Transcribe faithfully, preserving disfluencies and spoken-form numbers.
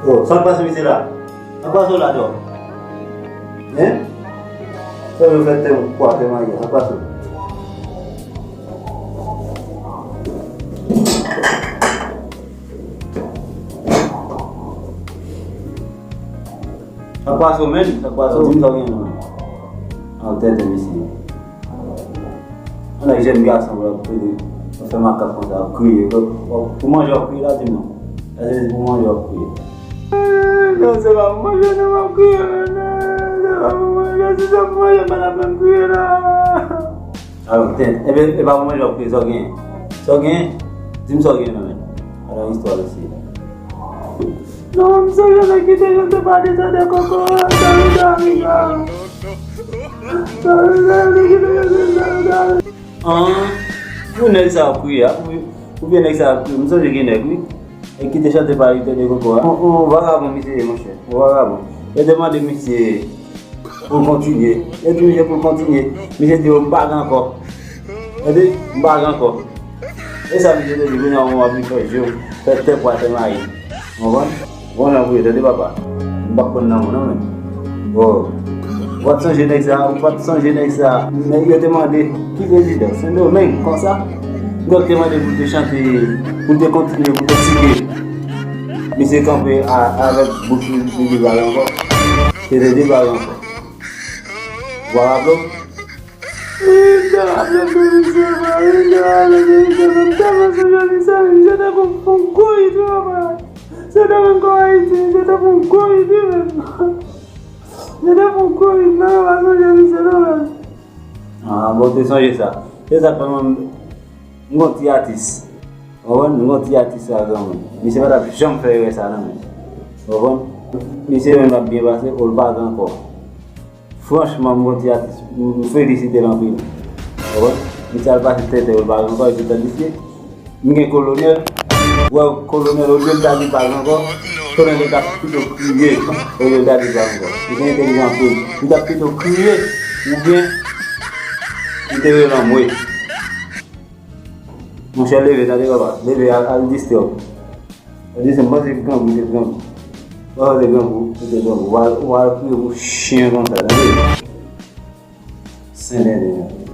Oh, sa k pase mesye la? Sa k pase w la dò? Hein? Sa yo fè tè m kwa tè maye, sa k pase w? Sa k pase w menm? Sa k pase w? Di m sa w gen nan men w. An tèt mesye. Ann ak jèn gason w ap pede, w ap fè makak konsa, w ap kriye. Pou, pou, pou manje w ap kriye la, di m non. Èske se pou manje w ap kriye? Non, se pa pou manje non m ap kriye, non, non, se pa pou manje, si se pou manje, m pa t ap menm kriye la. Alò, tèt, enben, e pa pou manje w ap kriye, sa w genyen? Sa w genyen? Di m sa w genyen nan men w. Alò, istwa mesye. Non, m sonje nèg ki te jwenn te pale sa de koko, sa rive a rive a. Sa rive a rive a. An, pou nèg sa ap kriye a, pou, pou vye nèg sa ap kriye, m sonje gen nèg wi. E ki te chante pa ite de koko a. On, on vagabon misye ye, monchè. On vagabon. Yo te mande misye pou l kontinye. Yo di misye pou l kontinye. Misye di yo m pa gen ankò. Tande, m pa gen ankò. E sa misye te di, kounye a w ap vin fè je w, fè tè pwa tè mayi. Ou konprann? Bon jan pou yo, tande papa. M p ap konn nan ou non menm. Oh. Ou pa t sonje nèg sa, ou pa t sonje nèg sa. Nèg yo te mande, ki prezidan? Sendomeng, konsa? Nèg te mande pou l te chante, pou l te kontinye, pou l te site. Misye kanpe a, avèk bouch li, li di bagay ankò. Se te di bagay ankò. Ou pa raple w? Wi, m te raple m de misye, frè. Wi, m te raple m de misye, frè. M tèlman sonje misye, misye te gon fon gwo ide, frè. Se te menm kon Ayiti, se te fon gwo ide, menm. Se te fon gwo ide, non, m pa sonje misye, non, menm. Ah, bon, w te sonje sa. Se sa k fè mwen, m gon ti atis. Ou konprann? M gon ti atis sa granmoun. Misye pa t ap janm fè erè sa nan men. Ou konprann? Misye menm ap byen pase, ou l pa gen ankò. Franchman, m gon ti atis, m, m felisite l anpil. Ou konprann? Misye al pase tenten, ou l pa gen ankò, epi tandis ke m gen kolonèl, wè kolonèl, olye l ta di pa gen ankò, kolonèl ta pito kriye, olye l ta di pa gen ankò. Li te entèlijan anpil. Li t ap pito kriye, oubyen li te rele anmwe. Monchè, leve, tande papa. Leve, al, al distrè w. Al distrè w, m panse grangou te grangou. M panse grangou, se te grangou. W al, w al kriye pou chen konsa, tande. Sendenden.